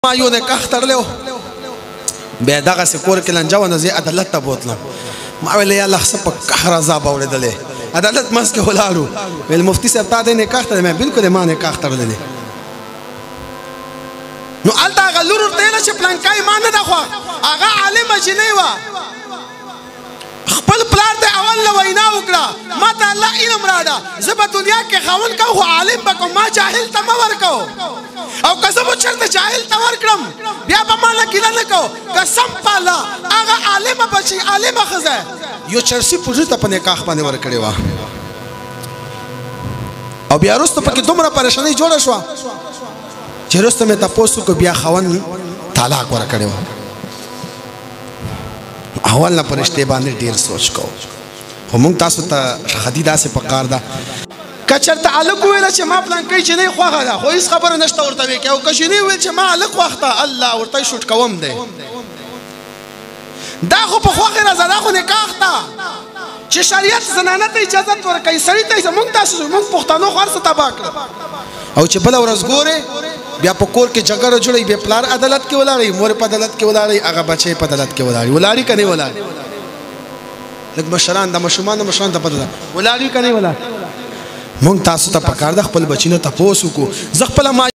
ما یو نکاح تړلی و، بیا دغسې کور کې لانجه وه، نو زه یې عدالت ته بوتلم. ما ویل یا الله څه په قهر عذاب اورېدلی. عدالت منځ کې ولاړو، ویل مفتي صاحب تا دی نکاح تړلی؟ مې بلکل ما نکاح تړلی دی. نو هلته هغه لور ورته ویله چې پلانکی ما نه ده خوښ. هغه عالمه جینۍ وه، خپل پلار ته اول له وینا وکړه، ما ته الله علم راړه، زه په دنیا کې خاوند کوم خو عالم به کوم، ما جاهل ته مه ورکو، او که زه به چېرته جاهل ته ورکړم بیا به ما نه ګیله نه کو. قسم په الله هغه عالمه بچي عالمه ښځه یو چرسي پوځي ته په نکاح باندې ورکړې وه، او بیا وروسته پکې دومره پریشانۍ جوړه شوه چې وروسته مې تپوس وکړو، بیا خاوند طلاق ورکړی وه. اول نه پرشته باندې ډیر سوچ کو، خو مونږ تاسو ته خدي داسې پکار ده. که چېرته هلک وویل چې ما پلانکی جینۍ خوښه ده، خو هېڅ خبره نشته ورته ویې او که جینۍ وویل چې ما هلک خوښ ده، الله ورته شوټ کوم دی. دا خو په خوښې راځه، دا خو نکاح ده چې شریعت زنانه ته اجازت ورکوي، سړي ته. مونږ تاسو مونږ پښتنو خو هر څه تباه کړه. او چې بله ورځ ګورې بیا په کور کې جګړه جوړوي، بیا پلار عدالت کې ولاړوي، مور په عدالت کې ولاړوي، هغه بچی په عدالت کې ولاړوي. ولاړي که نه ولاړي؟ لږ مشران د ماشومانو مشران ته پته ده، ولاړي که نه ولاړ؟ مونږ تاسو ته پکار ده خپل بچی نه تپوس وکړو. زه خپله ما